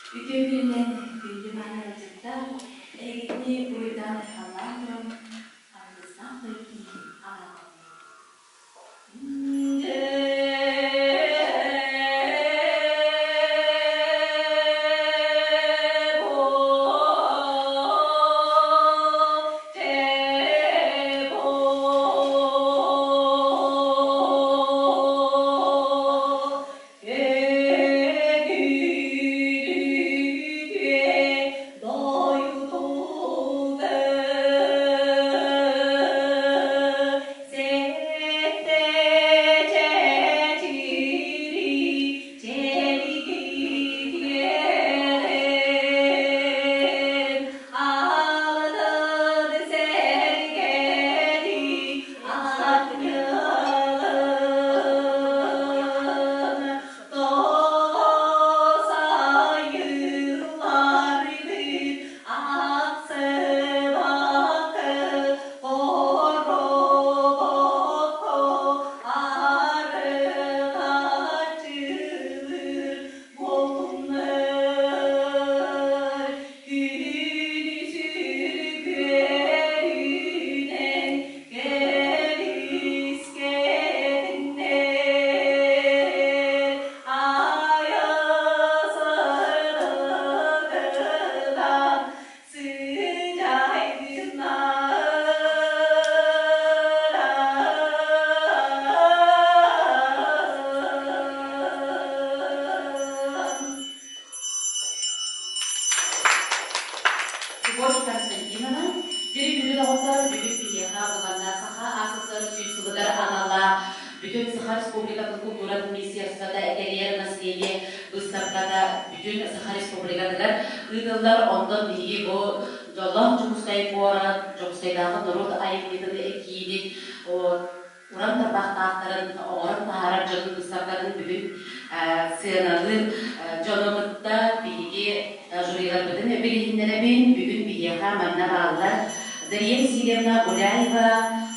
Үтүө күнүнэн күндү мааны ыалдьыттар, эһигини буруйдаан-айхаллаан туран, алгыстаах дойдум анаабын. Любовь Константиновна, Дьири бүгүн оҕолор бүгүн биһиэхэ буланна Саха АССР сүүс сылыгар аналлаах бүтүн Саха Республикатын култууратын министерствота тэрийэр наследие быыстапката бүтүн Саха Республикатыгар ыытыллар. Онтон биһиги бу дьоллоох Дьокуускай куорат, Дьокуускайдааҕы норуот айымньытын киинин уран тарбахтаахтарын оҥорон таһаарар дьонун быыстапкатын бүгүн сыаналыыр дьону кытта биһиги жюриларбытын билиһиннэрэбин. Бүгүн биһиэхэ манна бааллар Дария Васильевна Гуляева,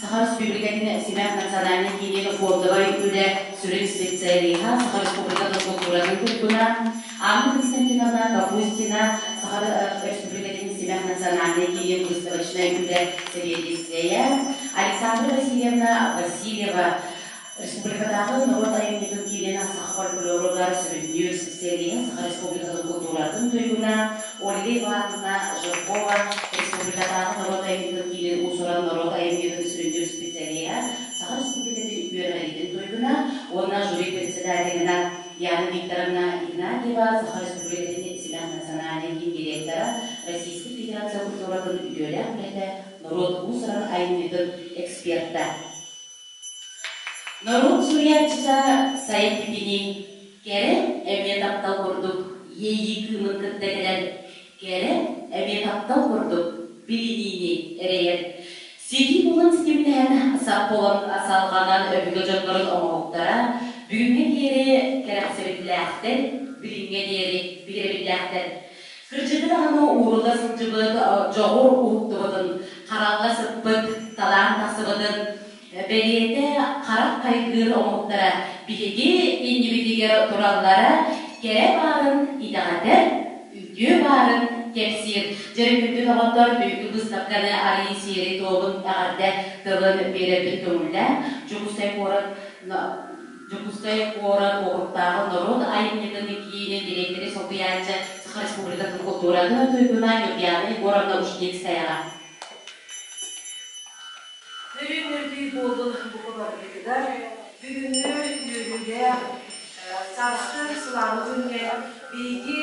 Саха Республикатын Симэх национальнай киинин фондовай үлэ сүрүн специалиһа, Саха Республикатын култууратын туйгуна, Анна Константиновна Капустина, Саха Республикатын Симэх национальнай киинин выставочнай үлэ сэбиэдиссэйэ, Александра Васильевна Васильева, Республикатааҕы норуот айымньытын киинин саха фольклоругар сүрүннүүр специалиһа, Саха Республикатын култууратын туйгуна, Ольга Ивановна Жиркова, Республикатааҕы норуот айымньытын киинин уус-уран норуот айымньытын сүрүннүүр специалиһа, Саха Республикатын үөрэҕириитин туйгуна уонна жюри председателинэн Яна Викторовна Игнатьева, Саха Республикатын Симэх национальнай киин директора, Российскай Федерация культуратын үтүөлээх үлэһитэ, норуот уус-уран айымньытын эксперта. Норуот суруйааччыта Сайын Титини кэрэ эмиэ таптал курдук иэйии кыымын кытта кэлэн, кэрэ эмиэ таптал курдук билиниини эрэйэр. Ситии булан ситимнэһэн, сап буолан салҕанан өбүгэ дьоннорун оҥоһуктара бүгүҥҥэ диэри кэрэхсэбиллээхтэр, билиҥҥэ диэри биһирэбиллээхтэр. Кырдьыгы даҕаны уурулла сылдьыбыт дьоҕур уһуктубутун, харалла сыппыт, талаан тахсыбытын бэлиэтэ харах хайгыыр омуктара биһиги иннибитигэр тураллара кэрэ баарын итэҕэтэр, үтүө баарын кэпсиир. Дьөрү доҕоттор бүгүҥҥү быыстапканы арыйыы сиэри-туомун эҕэрдэ тылын биэрэрбин көҥүллээн, Дьокуускай куорат Дьокуускай куорат уокуруктааҕы норуот айымньытын киинин дириэктэри солбуйааччы Саха Республикатын култууратын туйгуна Ньургуяна Егоровна Ушницкаяҕа. Нөрүөн нөргүй буоллун бука барбытыгар бүгүҥҥү үөрүүлээх сааскы сылааҥҥы күҥҥэ биһиги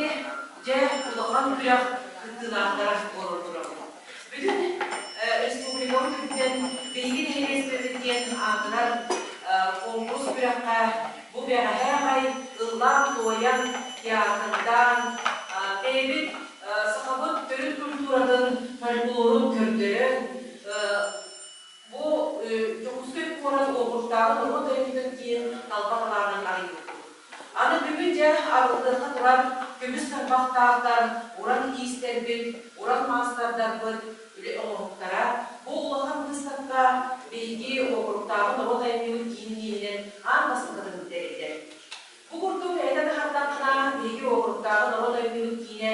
дьэ улахан күрэх кыттыылаахтара буолан турабыт. Бүтүн республикабыт үрдүнэн биһиги нэһилиэстибэбит диэн аатырар конкурс күрэххэ бу бэҕэһээ аҕай ыллаан-туойан, театрдаан, бэйэбит сахабыт төрүт культуратын, фольклорун көрдөрөн, бу Дьокуускай куорат уокуруктааҕы норуот айымньытын киин талба талаанын арыйбыппыт. Аны бүгүн дьэ арыллыахха турар көмүс тарбахтаахтар, уран иистэрбит, уран маастардарбыт үлэ оҥоһуктара бу улахан быыстапка биһиги уокуруктааҕы норуот айымньыбыт киинин иһинэн аан бастакытын тэриллэр. Бу курдук этэн аһардаххына, биһиги уокуруктааҕы норуот айымньыбыт киинэ.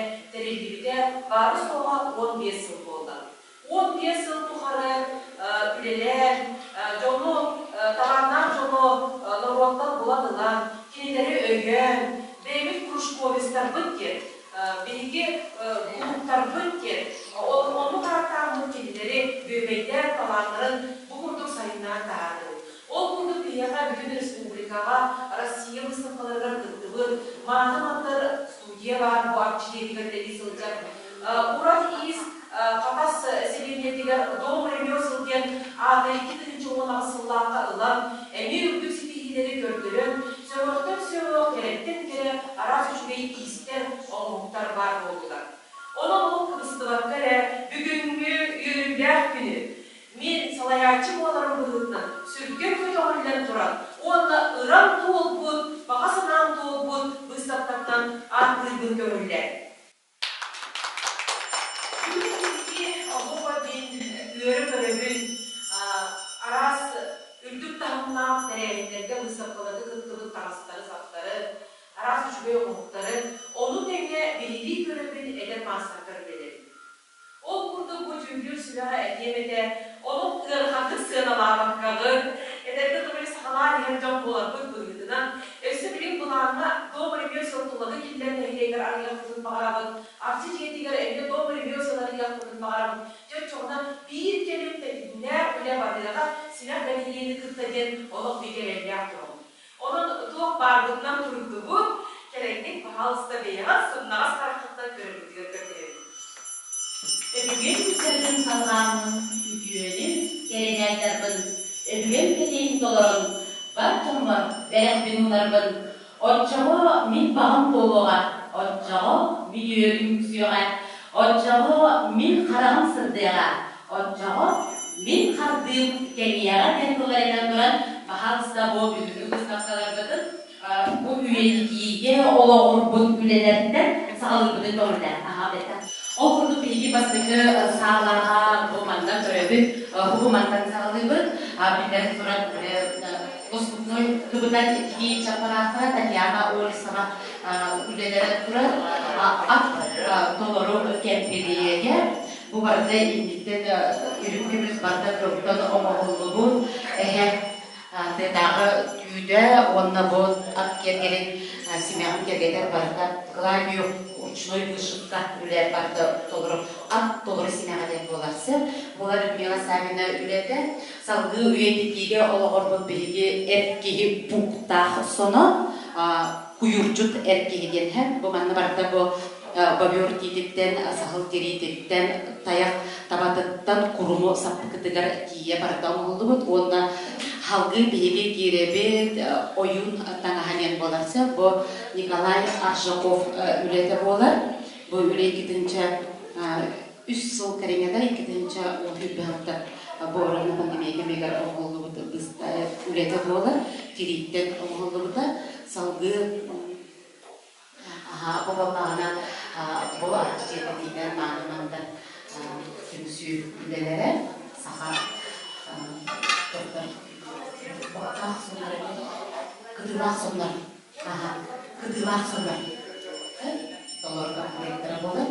баара-суоҕа 15 сыл буолла. 15 сыл тухары үлэлээн, дьону, талааннаах дьону норуоттан булан ылан, кинилэри өйөөн, бэйэбит кружковецтарбыт диэн, биһиги кулууптарбыт диэн, оннук ааттааммыт кинилэри бүөбэйдээн талааннарын бу курдук сайыннаан таһаардыбыт. Ол курдук биһиэхэ бүтүн республикаҕа, Россия выставкаларыгар кыттыбыт, Мааны-Мандар студия баар бу Арчы дьиэтигэр үлэлии сылдьар. Урат Иис Хатас сэлиэнньэтигэр Дом ремесел диэн ааты 2018 сыллаахха ылан, эмиэ үрдүк ситиһиилэри көрдөрөн, сөҕүөхтэн сөҕүөх, кэрэттэн кэрэ араас үчүгэй иистэр, оҥоһуктар баар буоллулар. Онон ол кыбыстыбакка эрэ бүгүҥҥү үөрүүлээх күнү Мин салайааччы буоларым быһыытынан сүргэм көтөҕүллэн туран уонна ырам туолбут, баҕа санаам туолбут быыстапкаттан ааттыырбын көҥүллээ. Бүгүн биһиги оһуоба мин үөрэ көрөбүн, араас үрдүк таһымнаах тэрээһиннэргэ, быыстапкаларга кыттыбыт таҥастары-саптары, араас үчүгэй оҥоһуктары, ону тэҥэ биһирии көрөбүн эдэр маастардар үлэлэрин. Ол курдук бу дьүүллүүр сүбэҕэ этиэм этэ, олох ыараханнык сыаналаабаккаҕын, эдэргэ дылы сахалаан иһэр дьон буоларбыт быһыытынан, өссө билигин былааҥҥа Дом ремесел Тулагы Киллэм нэһилиэгэр арыйыахпытын баҕарабыт, Арчы дьиэтигэр эмиэ Дом ремесел арыйыахпытын баҕарабыт. Дьэ оччоҕуна биир кэлим тэтимнээх үлэ барыаҕа, симэх галереяны кытта диэн олох бигэ эрэллээх турабыт. Онон туох баарбытынан турдубут, кэлэҥҥит баһаалыста бэйэҕит сымнаҕас хараххыттан көрөргүтүгэр көрдөһөбүн. Өбүгэм үктэлин салҕааммын, үтүөнү кэрэни айдарбын, өбүгэм кэлиэһин толорон, бар дьоммор бэлэхпин уунарбын, оччоҕо мин баҕам туолуоҕа, оччоҕо мин үөрүүм үксүөҕэ, оччоҕо мин хараҕым сырдыаҕа, Оччоҕо мин хардыым кэҥиэҕэ диэн тылларынан туран, баһаалыста бу бүгүҥҥү быыстапкаларбытын бу үйэтитиигэ олоҕурбут үлэлэртэн саҕалыырбытын көҥүллээн аһаабыта. Ол курдук биһиги бастакы саалаҕа бу манна көрөбүт, бу мантан саҕалыыбыт. Биллэн турар, лоскутной кыбытан тигии чаппараахтара Татьяна Олесова үлэлэрэ турар. Ат толору кэмпилиэгэ Бу барыта инниттэн үрүҥ көмүс барыта тылтан оҥоһуллубут эһэ тыатааҕы түүтэ уонна бу ат киэргэлин симэҕин киэргэтэр барыта клавию ручной вышивка үлэ барыта толору ат толору симэҕэ диэн буолар сөп. Буолар Людмила Савина үлэтэ салгыы үйэтитиигэ олоҕорбут биһиги эр киһи буктаах соно куйуурдьут эр киһи диэн һэ бу манна барыта бу бобер тиититтэн, саһыл тириититтэн, тайах табатыттан куруму саппыкытыгар тиийэ барыта оҥоһуллубут уонна халгыы биһиги киирэбит ойуун таҥаһа диэн буолар сөп. Бу Николай Аржаков үлэтэ буолар. Бу үлэ 2 үс сыл кэриҥэ да 2010 сылтан бу оройуон пандемия кэмигэр оҥоһуллубут үлэтэ буолар. Тирииттэн оҥоһуллубута. Салгыы Аһаа, бу буоллаҕына, бу дьиэтитиинэн мааны-мандар түмсүү үлэлэрэ саха тохтор баҕатаах соннор кытыылаах соннор аһа кытыылаах соннор толору комплектара буолар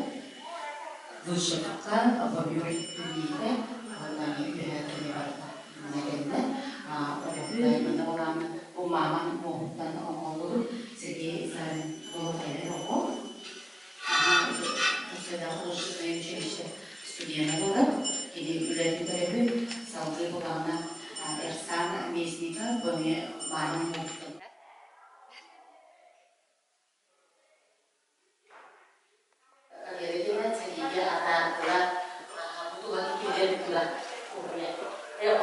вышивка бобер түүлиитэ уонна үөһээ кини барыта кэннэ манна буолааны бу мааман муоһуттан оҥоһуллубут Сергей Савин Болотайдар оҕо художественное училище студена буолар. Кини үлэтин төрөпүт салгыы булаҕына Эрсан Местников бу эмиэ мааман муоһуттан Калерия сэриигэ атаардылар, бутуланы киллэрэн тула кухня.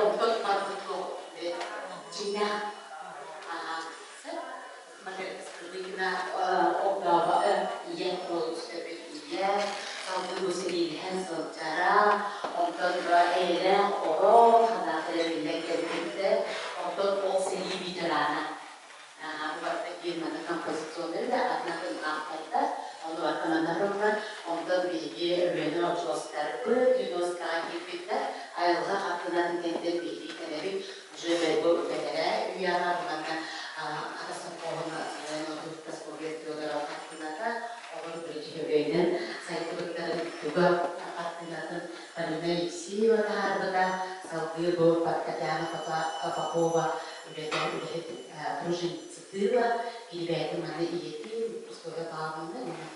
Онтон барбыт дьиҥнээх Скрыбыкина огдообо ийэ буолбут ийэ, салгыы бу сэриилэһэн сылдьара, онтон эйэлээх оҕо ханаатара биллэн кэлбиттэр, онтон ол сэрии ветерана Барыта фирманы композиционнай да атын ааптардар, ону барыта онтон биһиги Өлүөнэ очуостарбыт ЮНЕСКО-ҕа киирбиттэр, айылҕа хартыынатын кэнниттэн биһиги кэлэбит, уже бу бэтэрээ үйэҕэ манна Хатас сопхуоһун Прасковья Федорова хартыыната, олор Бритиш Өлүөнэн сайдыбыттарын. дойдуга хартыынатын Полина Алексеева таһаарбыта. Салгыы бу Татьяна Попова үлэтэ үлэһит труженица тыла, кини бэйэтин манна ийэтин Прасковья Павловна уонна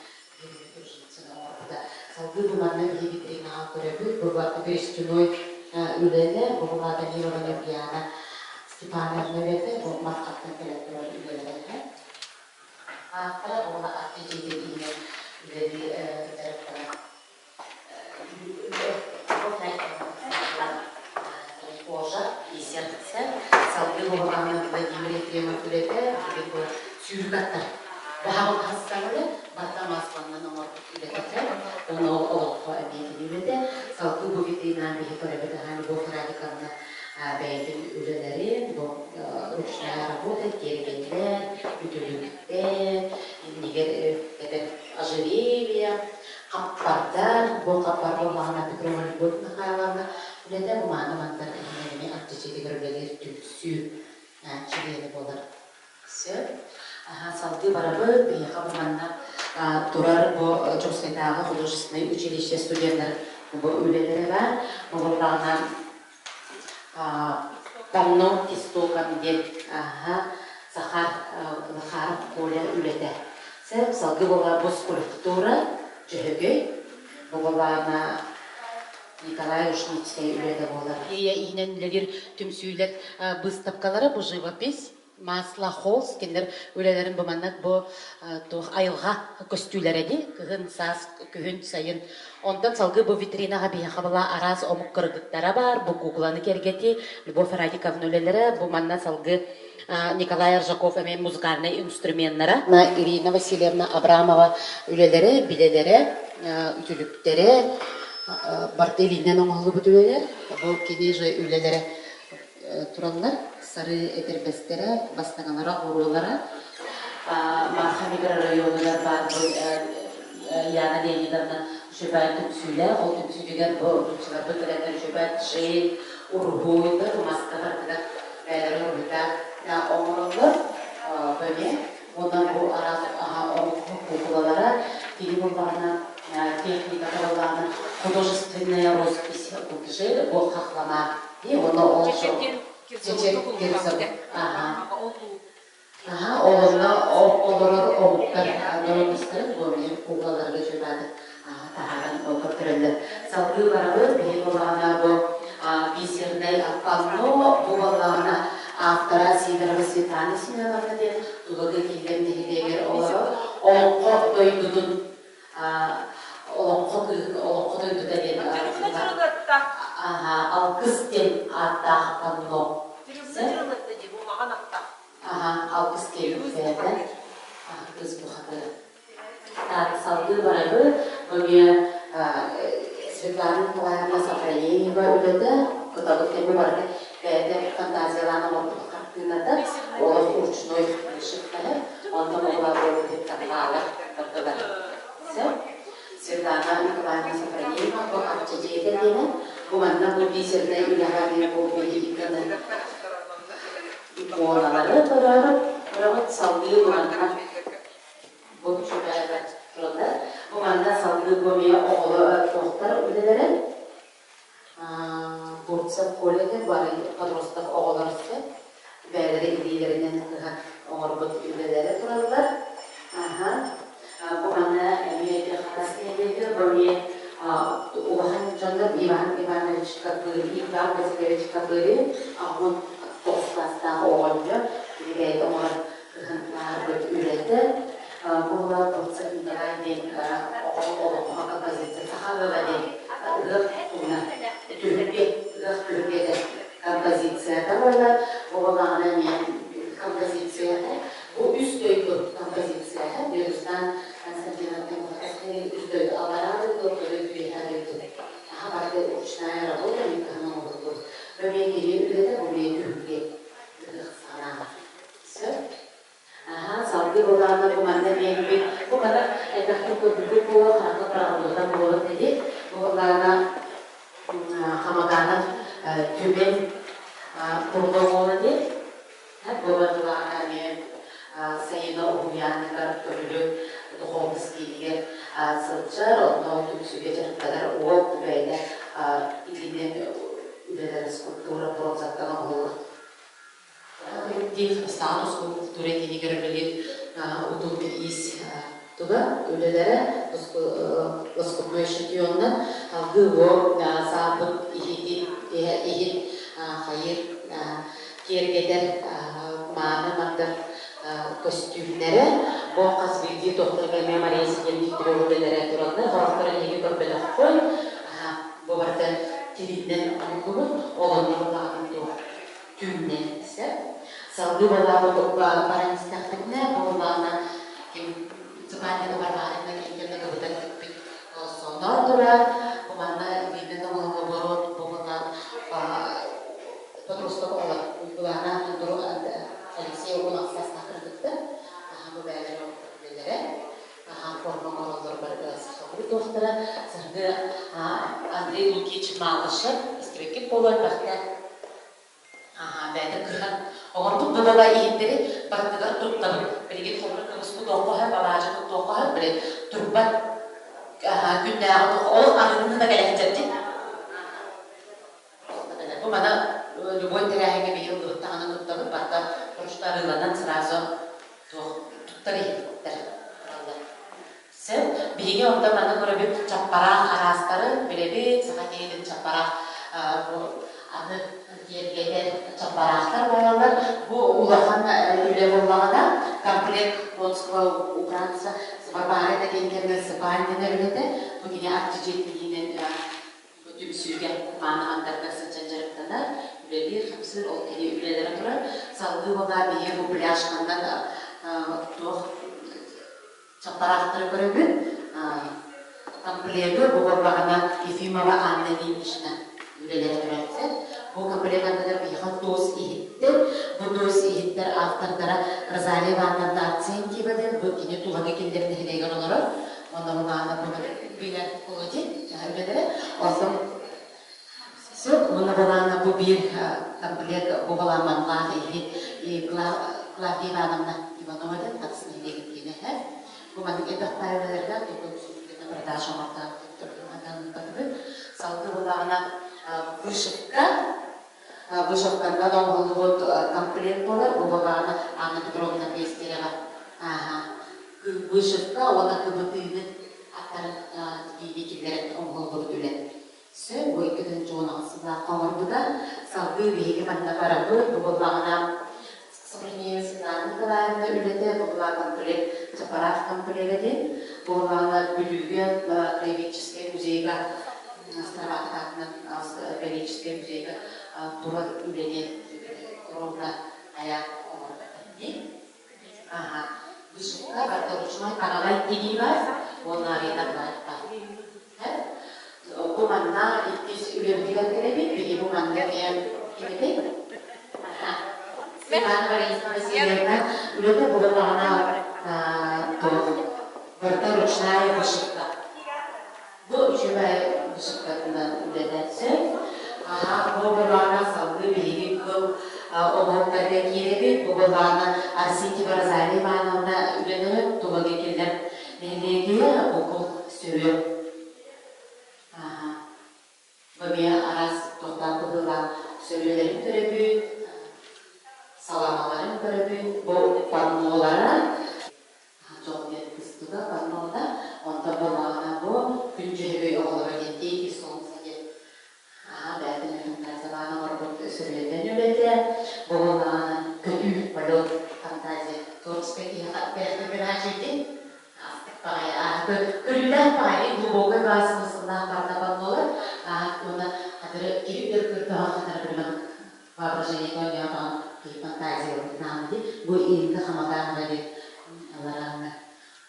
Елена Труженицына оҥорбута. Салгыы бу манна биһиги витринаҕа көрөбүт. Бу берестяной үлэлэр, бу Данилова Нюргияна Степановна үлэтэ, бу Мархаттан кэлэн турар үлэлэрэ. Ааттара уонна ат дьиэтин иһинэн үлэлии дьарыктанар Кожа и сердце салгыы буолаҕына Владимир Ефремов үлэтэ бу сүүрүк аттар баһабыл хастаҕына барыта масланнан оҥорбут үлэтэ ону олоххо эмиэ кини үлэтэ салгыы бу витринаан биһи көрөбүт аһаа Любовь Радиковна бэйэтин үлэлэрин бу ручная работа тиэргэннэр үтүлүктэр иннигэр этэр ожерелье хаппардар бу хаппар буоллаҕына Петрова Любовь Михайловна үлэтэ бу мааны мандар иһинэн эмиэ артичетигэр үлэлиир түмсүү чилиэнэ буолар. Сөп. Салгыы барабыт. Биһиэхэ бу манна турар бу Дьокуускайдааҕы художественнай училище студеннар бу үлэлэрэ баар. Бу буоллаҕына Панно истокам диэн Захар Захаров Коля үлэтэ. Сөп, салгыы буолла бу скульптура Дьөһөгөй. Бу буоллаҕына Николай Ушницкай үлэтэ буолар. Ийэ иһинэн үлэлиир түмсүүлэр быыстапкалара бу живопись Масло холст кинилэр үлэлэрин бу маннык бу туох айылҕа көстүүлэрэ дии кыһын саас күһүн сайын онтон салгыы бу витринаҕа биһиэхэ была араас омук кыргыттара баар бу куукуланы кэргэти Любовь Радиковна үлэлэрэ бу манна салгыы Николай Аржаков эмиэ музыкальнай инструменнара Ирина Васильевна Абрамова үлэлэрэ билэлэрэ үтүлүктэрэ барыта илиинэн оҥоһуллубут үлэлэр бу кини же үлэлэрэ тураллар. Сарыы этэрбэстэрэ, бастаҥалара, оруолара. Марха микрорайонугар баар бу Яна Леонидовна Үчүбээн түмсүүлээх. Ол түмсүүтүгэр бу тупсуларбыт кэлэннэр Үчүбээн Джейн уруһуйдар, маска барытыгар бэйэлэрэ уруһуйдаан оҥороллор. Бу эмиэ. Уонна бу араас оҥоһук куукулалара кини буоллаҕына техниката буоллаҕына художественная роспись бу бу хахлама и уонна ол Аха, олорно олорор омуктар норуотустарын буомиһын куукулаларга дьулаатык таһааран көрдөрөллөр. Салгыы барабыт, биһи буоллаҕына бу бисернай панно, бу буоллаҕына автора Сидорова Светлана Семеновна диэн Тулагы Киллэм нэһилиэгэр олорор олоҥхо дойдутун олоҥхо кыыһын олоҥхо дойдута диэн алгыс диэн ааттаах панно. Алгыс диэн бэйэтэ кыыс бухатыра. Так, салгыы барабыт. Бу эмиэ Светлана Николаевна Сафронеева үлэтэ, кытабыт кэмэ барыта бэйэтэ фантазиялаан оҥорбут хартыыната, олох ручной вышивкаһы, онтон оҕолор буолбут бардылар. Сөп. Светлана Николаевна Сафронеева бу арчы дьиэтэ диэнэ, бу манна бу бисернай үлэҕэ эмиэ бу биһиги иконалары көрөөрү көрөҕүт салгыы бу манна бу үчүгэйдэр тураллар. Бу манна салгыы бу эмиэ оҕолор туохтар үлэлэрэ Бурцев Коля диэн бары подросток оҕолор сөп бэйэлэрэ илиилэринэн кыһан оҥорбут үлэлэрэ тураллар. Аха. Бу манна эмиэ Хатас нэһилиэгэр бу эмиэ улахан дьоннор Иван Иванович Копырин, Иван Васильевич Копырин 89 саастаах оҕонньор кини бэйэтэ оҥорон кыһын таһаарбыт үлэтэ. Бу Бурцев Николай диэн оҕо олоҥхо композиция саха ыала диэн ыһыах туһунан түһүлгэ ыһыах түһүлгэтэ композицията буолар. Бу буоллаҕына эмиэ композицията. Бу үс дойду композицията. Дагестан Константиновтан үс дойду аллараа дойду, орто дойду, үөһээ дойду. Аха барыта ручная работа мен кыһын оҥоһуллубут. Бу эмиэ кини үлэтэ, бу эмиэ түһүлгэ ыһыах саҕалааҕа. Сөп. Аха, салгыы былаана бу манна эмиэ бу манна элбэхтик көрбүппүт буолуо, харахха быраҕыллыбыта буолуо дири. Бу былаана Хамаганов түмэл курдук диэн Бу былаана эмиэ сайына уһуйааныгар Төҥүлү духовность киинигэр сылдьар, онно түмсүүгэ дьарыктанар уол бэйэтэ илиинэн үлэлэрэ скульптура бронзаттан оҥоһуллар. Диэн бастаан скульптура киинигэр үлэлиир утум иис туга үлэлэрэ лоскутной шатионнар алгыы уол сааппыт иһитин иһит хайыр киэргэтэр мааны мандар көстүүмнэрэ бу хас биирдии тохтор эмиэ Мария Сергеевна үлэлэрэ тураллар сорохторо эһиги көрбөтөххүт бу барыта тириинэн оҥоһуллубут ол онно былаанын туох түүннэн сөп салгыы балаабыт баран истэхпитинэ бу былаана ким Цыпандина Варварина киһитин кыбытан тикпит сонно турар бу манна илиинэн оҥоһуллубут бу былаан подросток оҕолор Уйгулаана Алексей 16 саастаах кыргыттар бу бэйэлэрэ үлэлэрэ форма оҥороллор сахалыы туохтара саргы Андрей Лукич Малышев истибиккит буолуо элбэхтэ бэйэтэ кыһан оҥорбут быдала иһиттэри барытыгар туттабыт билигин холобур кыбыспыт туохха балаадьы туохха били турбат күннээҕи ол арыгыны да кэлэһитэрдин Бу маны любой тэрээһиҥҥэ биһи ыллыбыт даҕаны туттабыт, барыта просто арыыланан сразу туох туттар иһиттэр тураллар. Сөп. Биһиги онто маны көрөбүт чаппараах араастары билэбит, саха киһитин чаппараах бу аны киэргэтэр чаппараахтар буолаллар. Бу улахан үлэ буоллаҕына комплект конского убранства Варвара Иннокентьевна Сыпандина үлэтэ бу кини арчы дьиэтин Бу түмсүүгэ мааны андарга сылдьан дьарыктанар, үлэлиир-хамсыыр, ол кини үлэлэрэ турар. Салгыы буолаа биһиги бу пляжканнан туох чаппараахтары көрөбүт. Комплегы бу буоллаҕына Ефимова Анна Ильинична үлэлэрэ турар. Бу комплект анныгар биһиэхэ туос иһиттэр. Бу туос иһиттэр автордара Розалия Ивановна Арсентьева диэн бу кини Тулагы Киллэр нэһилиэгэр олорор. Онно былаана билэр кулути үлэлэрэ. Онтон сөп уонна былаана бу биир комплект бу балааманнаах иһи Клавдия Ивановна Иванова диэн хатыс нэһилиэгин киинэ Бу маннык элбэх паайыларга тутун продажа оҥортоон Салгыы былаана вышивка вышивканан оҥоһуллубут комплект буолар. Бу былаана Анна Петровна Пестерева вышивка уонна кыбытыыны аттарын тигиигэ киллэрэн оҥоһуллубут үлэ. Сөп, бу 2016 сыллаахха оҥорбута. Салгыы биһиги манна барабыт. Бу буоллаҕына Савринеева Светлана Николаевна үлэтэ, бу буоллаҕа комплект, Чапараах комплега диэн. Бу буоллаҕына Бүлүүгэ краеведческай музейга Староватов аатынан краеведческай музейга турар үлэни ровно айаан оҥорбута. Ага. Вышивка барыта ручной таҥалай тигии бар уонна арена былаайта. Бу манна иккис үлэбитигэр кэлэбит. Биһи бу манна эмиэ кимитий? Светлана Борисовна Васильевна үлэтэ буоллаҕына барыта ручная вышивка. Бу үчүгэй вышивкатынан үлэлэтсэ. Аха, бу былаана салгыы биһиги кыл оҕоһуктарга киирэбит. Бу былаана Арсентьева Розалия Ивановна үлэлэрэ туһага киллэр нэһилиэги букул сөрүө. Аха. Бу эмиэ араас туохтаах быһыылаах сөрүөлэрин көрөбүт, саламаларын көрөбүт. Бу паннолара Дьол диэн кыстыга паннота, онтон буоллаҕына бу Күн Дьөһөгөй оҕолоро диэн Дети солнца диэн аһаа бэйэтин фантазиялаан оҥорбут сөрүөтэн үлэтэ, бу буоллаҕына көтүү полет фантазия творческай киһиэхэ бэйэтин граачыйдый астык баҕайы көрүүлээх баҕайы глубокай баҕайы смысллаах барда паннолар уонна хатыры киһи өр көрдөҕө хатары билимэн воображение оонньоотоҕун киһи фантазиялык дии бу Инга Хамаданова диэн алараанна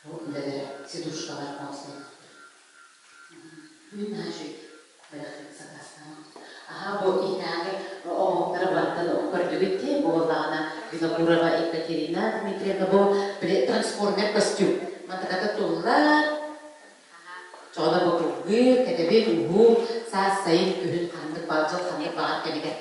бу үлэлэрэ сидушкалар муостай Күн наһаа бэлэхтик сакаастаан аха бу иһинээҕи оҥоһуктары барытын көрдүгүт дии буоллаҕына Винокурова Екатерина Дмитриевна бу трансформер костюм мантыката туллар Чоҕуна бу кылгыы, кэтэбил, уһуу, саас, сайын, күһүн ханнык баҕар дьыл ханнык баҕар кэмигэр.